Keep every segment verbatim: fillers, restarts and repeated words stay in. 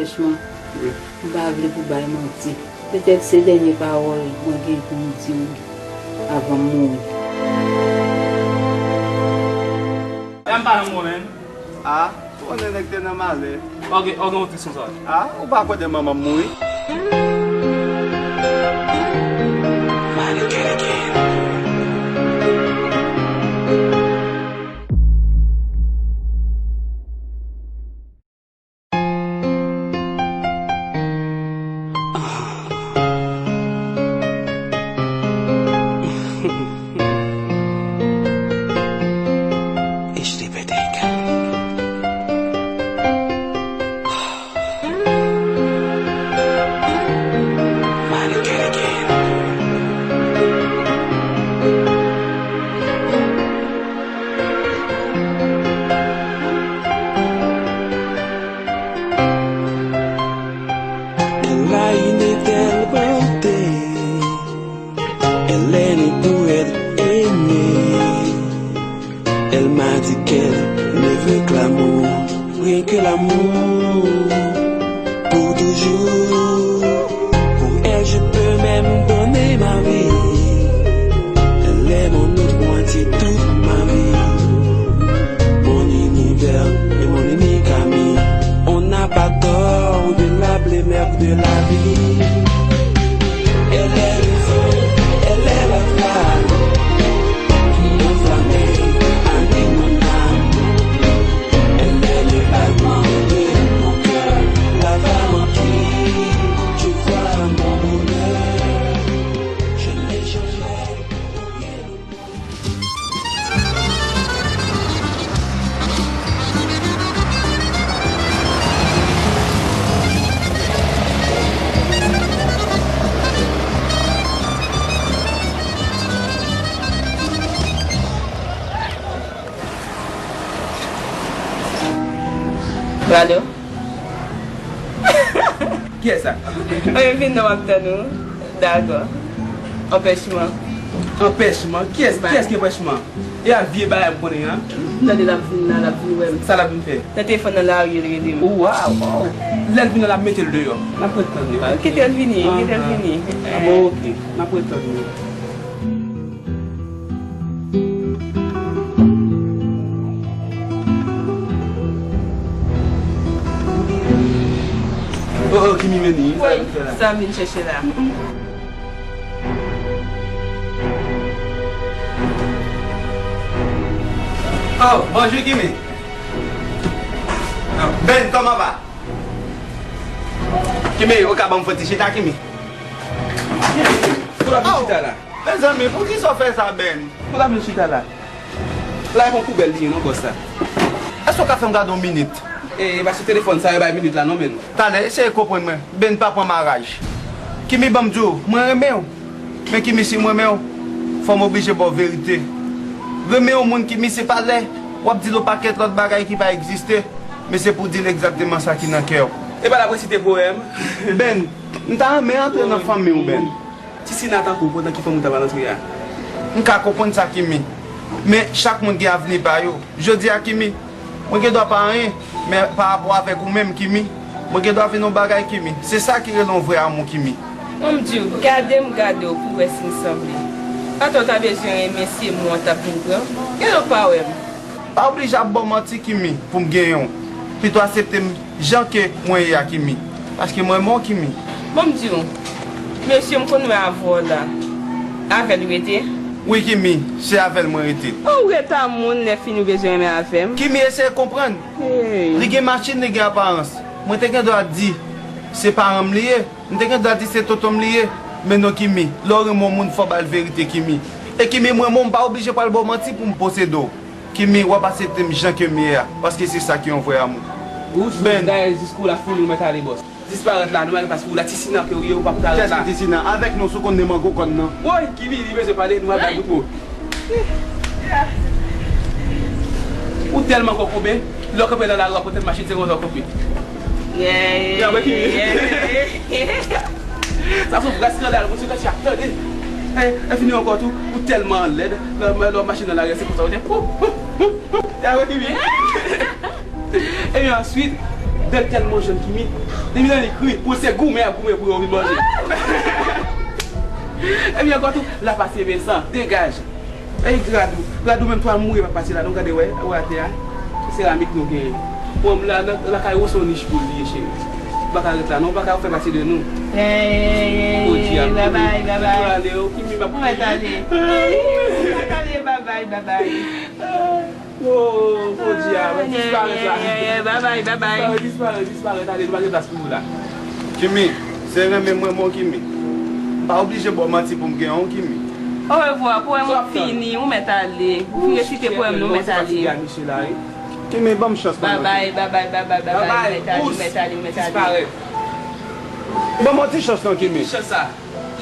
Franchman, m pa vle pou bay manti. Petèt se dènye pawòl mwen gen pou m di w avan m mouri. Lè m pa nan moman menm. Ah, ou konnen nèg te nan malè. Ou gen, ou gen yon tris konsa. Ah, ou pa kwè de manman m mouri? Elle a une telle beauté, elle est née pour être aimée. Elle m'a dit qu'elle ne veut que l'amour, rien que l'amour, pour toujours. Pour elle, je peux même donner ma vie. Elle est mon autre moitié, toute ma vie. Mon univers et mon unique ami. On n'a pas tort de l'appeler mère de la vie. Elle est le feu, elle est la flamme qui enflamme, anime mon âme. Elle est le battement de mon cœur, la femme en qui je vois mon bonheur. Je ne l'échangerai pour rien au monde. Alo? Kiyès sa? Mwen vin nan, m ap tann ou. Dakò. Anpèchman. Anpèchman? Kiyès, kiyès ki anpèchman? E a vye bagay m konnen an? M tande l ap vin la, l ap vin wè m. Sa l ap vin fè? Nan telefòn nan lari, l rele m. Waw, waw. Lè l vin la, l ap mete l deyò. N ap ret tann li, pa gen pwoblèm. Kite l vini, kite l vini. Ah, bon, ok. N ap ret tann li. Oh, oh, Kimi vini. Wi, sa m vin chèche la. Oh, bonjou, Kimi. Ben, kòman va? Kimi, ou ka ban m fò ti chita, Kimi? Pou la vin chita la. Mezanmi, poukisa w fè sa, Ben? Pou la vin chita la. La e yon poubèl li ye non, bòs la. Èske w ka fè m gade yon minit? E, e pa sou telefòn sa yo bay minit la non, men. Talè, eseye konprann mwen. Ben, pa pran maraj. Kimi, ban m di w, mwen renmen w. Men Kimi, si m renmen w, fò m oblije ba w verite. Renmen yon moun, Kimi, se pa lè w ap di l yon pakèt lòt bagay ki pa egziste, men se pou w di l egzakteman sa ki nan kè w. E pa l ap resite powèm. Ben, m ta renmen antre nan fanmi w, Ben. Ti Sina tankou w, pandan ki fanmi w ta pral antre a? M ka konprann sa, Kimi. Men chak moun gen avni pa yo. Jodi a, Kimi, mwen gen dwa pa anyen, men pa rapò avèk ou menm, Kimi, mwen gen dwa vin yon bagay, Kimi. Se sa ki rele yon vrè amou, Kimi. Ban m di w, gade m gade w pou w wè si n sanble. Atò w ta bezwen renmen se mwen w t ap vin pran. Gade w pa wè m. Pa oblije ap ba w manti, Kimi, pou m genyen w. Pito aksepte m jan ke mwen ye a, Kimi. Paske mwen renmen w, Kimi. Ban m di w, mesye m konn wè avè w la. Avè l ou rete? Wi, Kimi, se avè l mwen rete. An w ret a moun, lè fini w bezwen renmen avè m? Kimi, eseye konprann. Hey. Li gen machin, li gen aparans. Mwen te gen dwa di se paran m li ye. M te gen dwa di se tonton m li ye. Men non, Kimi, lè w renmen yon moun, fò w ba l verite, Kimi. E Kimi, mwen renmen w, m pa oblije pral ba w manti pou m posede w. Kimi, w ap aksepte m jan ke m ye a, paske se sa ki yon vrè amou. Ou sou dayè jis kou la fini, ou mèt ale, bòs. Disparèt la, nou al, paske ou la Ti Sina ke ou ye, ou p ap ka ret la. Kiyès ki Ti Sina? Avèk nou, sou konn ne mango kòn nan. Woy, Kimi, li bezwen pale, nou al bay bout mo. Ou tèlman kokobe, lè w kanpe nan lari, w ap pote machin, se konsa w kanpe. Yeah, yeah, yeah, yeah. Sa se yon vrè skandal, mwen sou tèt chak, tande. E, e fini ankò tou, ou tèlman lèd, lè, lè w machin nan lari, se konsa ou te. Pou, pou, pou, pou. Ya wè Kimi. Epi answit, Tèl tèlman jèn Kimi, depi nan li kri, pou se goumen ap goumen pou yo vin manje. Epi ankò tou, la pase Vincent, degaj. Ey, Gradou, Gradou menm tou al mouri pa pase la, non, gade, wè, wè atè a. Seramik nou genyen. Bon, la, nan, lakay ou se yon nich pou l ye, cheri. Ou pa ka ret la, non, ou pa ka fè pati de nou. Ey, ey, ey, ey, babay, babay. Ou ale, ou Kimi, m ap mwen ale. Ey, ou pa ka ale, babay, babay. Oh, Bondye a, disparèt la. Babay, babay. Disparèt, disparèt, disparèt, ale, nou pa gen plas pou ou la. Kimi, se renmen mwen, bon, Kimi. M pa oblije ba w manti pou m gen yon Kimi. Orevwa, pwoblèm ou fini, ou mèt ale. Ou fin resite pwoblèm nou, ou mèt ale. Kimi, ban m chans, non. Babay, babay, babay, babay, ou mèt ale, ou mèt ale, ou mèt ale. Disparèt. Ban m yon ti chans, non, Kimi. Ki chans sa?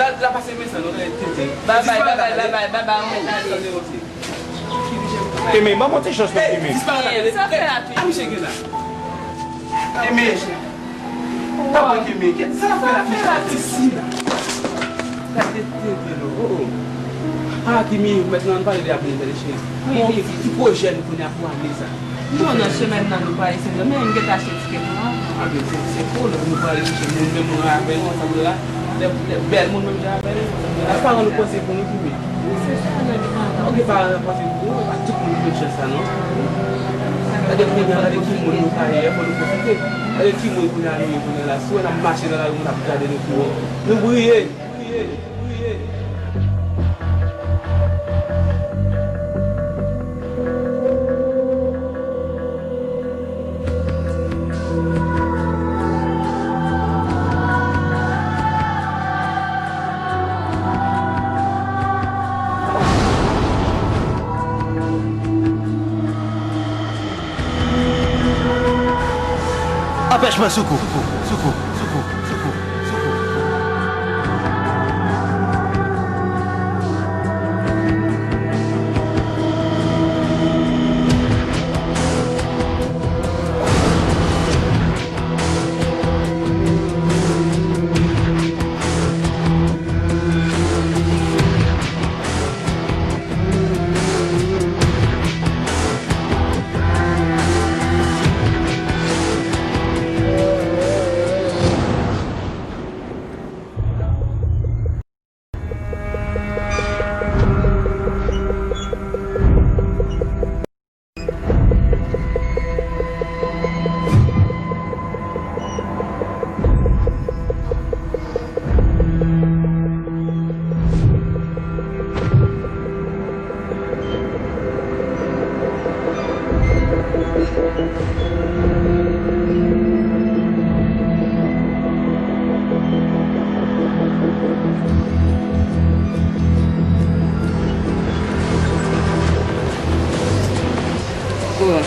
La, la pase men sa, non, tete. Babay, babay, babay, babay, ou mèt ale. Kimi, ban m yon ti chans, non, Kimi. Disparèt. Sa fè la, a misye gen la. Kimi. Papa Kimi, sa l ap fè la, sa l ap fè la isi la? Gade tete, non. Oh, oh. Ah, Kimi, mentnan ann pale de avenir, tande, cheri. Bon, ok, ki pwojè nou konnen pou ane sa? Non, nan semèn nan, nou prale Sendomeng, m gentan achte tiket nou an. Ah, ben, se, se cool, nou prale chèche moun, menm moun rapèl, sa vle la. Lè, lè bèl moun, menm jan rapèl. Lè paran nou panse pou nou, Kimi. Se sa, nèg paran. Ok, paran nou panse pou nou, pa tout moun ki jwenn chans sa, non. Gade kounye a, gade ki moun nou ka ye, fò nou pwofite. Gade ki moun kounye a nou ye kounye a la. Si w wè n ap mache nan lari, moun ap gade nou pi wo. Nou briye! Anpèch mwen, Soukou. Soukou, Soukou, Soukou, Soukou. Bon.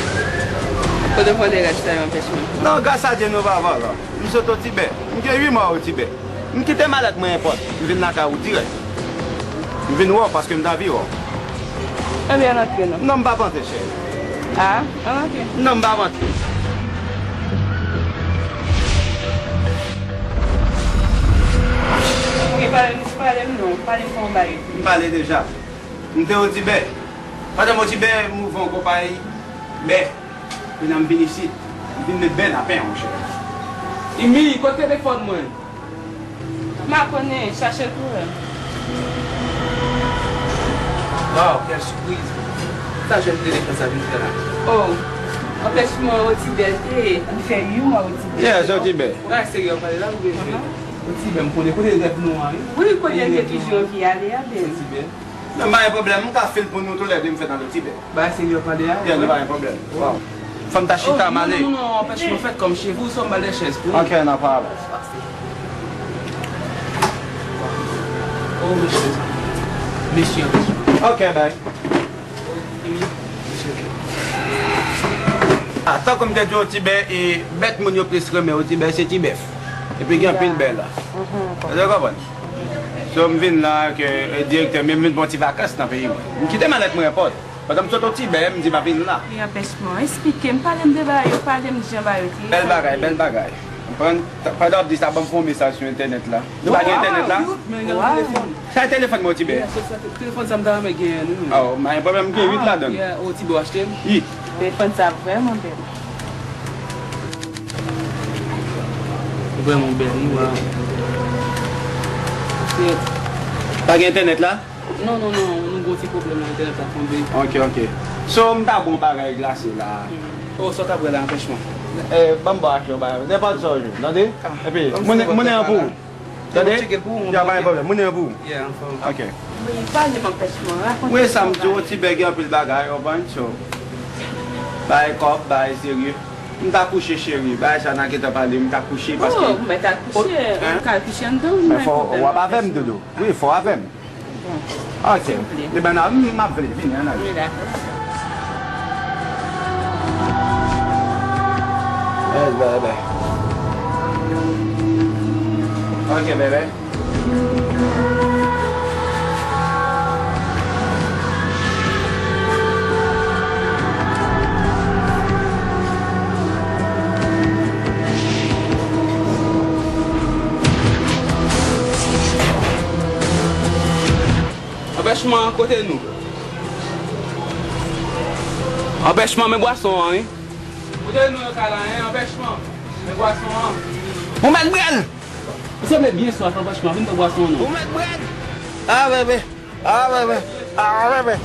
Kote w vòlè rès la yo, anpèch mwen? Non, gras a Dye nou pa vòlò. M sot Otibè. M gen uit mwa Otibè. M kite malèt mwen enpòt. M vin lakay ou dirèk. M vin wè w paske m t anvi wè w. Ebyen, ann antre non. Non, m p ap antre, cheri. A, ann antre. Non, m p ap antre. Ok, pale m, pale m non. Pale m fè yon bagay. M pale deja. M te Otibè. Pandan m Otibè, m ouvè yon konpayi bè. Kounye a m vin isit. M vin met bè nan pen, monchè. Imi, kote telefòn mwen? M pa konnen, chache l pou wè. Waw, quelle surprise! Sa jèn telefòn sa vin fè la? Oh, anpèch mwen Otibè l te ye. Li fè uit mwa Otibè. Yeah, se Otibè. Bagay serye w ap pale la, oubyen? Otibè, m konnen kote rèv nou an, wi. Wi, kote m te toujou anvi ale a, bèl. Otibè. Men pa gen pwoblèm, m ka fil pou nou toulède m fèt nan Otibè. Bagay serye w ap pale a? Yeah, nou pa gen pwoblèm. Waw. Fò m ta chita, m ale. Non, non, non, anpèch mwen fèt kòm cheve, sò m ba l de chèz pou ou. Ok, no problem. Oh, mesye. Mesye, anpèch mwen. Ok, bye. Ah, tankou m te di w, Otibè, e bèt moun yo plis renmen Otibè, se ti bèf. Epi gen anpil bè la. Ou te konprann? So, m vin la ke, e, direktè, men m vin pran ti vakans nan peyi mwen. M kite malèt mwen enpòt. Pandan m sot Otibè, m di m ap vin la. Wi, anpèch mwen. Esplike m, pale m de bagay yo, pale m jan bagay yo te ye. Bèl bagay, bèl bagay. Ou konprann? Pandan w ap di sa, ban m fè yon mesaj sou entènèt la. Nou pa gen entènèt la? Men gen telefòn. Sa e telefòn mwen, Otibè? Yeah, se sa, te-, telefòn sa m ta renmen genyen, wi. Oh, pa gen pwoblèm, m gen uit ladan l. Yeah, oh, Otibè w achte l? Wi. Telefòn sa vrèman bèl. Vrèman bèl, wi, waw. Shit. Pa gen entènèt la? Non, non, non, nou gon ti pwoblèm nan entènèt la tonbe. Ok, ok. So, m ta bon bagay glase la. Oh, sa w ta bwè la, anpèchman. Eh, ban m bò ak yon bagay. Nenpòt sa w jwenn, tande? Epi, mounen an pou ou. Tande? Ya, pa gen pwoblèm. Mounen an pou ou. Yeah, anfòm. Ok. Wi, pale m anpèchman, rakonte. Wi, sa m di w, ti bèg gen anpil bagay, w konprann? So, bay kòb, bay serye. M ta kouche, cheri. Bay sa nan gentan pale, m ta kouche, paske... Oh, mwen ta kouche. Ou ka kouche anndan, men fò w ap avè m, doudou. Wi, fò w avè m. Bon. Ok. Silvouplè. Ebyen, m ap vle. Vini, ann ale. Wi, dakò. Yes, bebe. Ok, bebe. Anpèchman, kote nou? Anpèchman, men bwason an, wi. Kote nou yo ka la, en? Anpèchman, men bwason an. Ou mèt bwè l! Ou sanble byen swaf, anpèchman, vin pran bwason an, non. Ou mèt bwè l! Ah, bebe! Ah, bebe! Ah, bebe!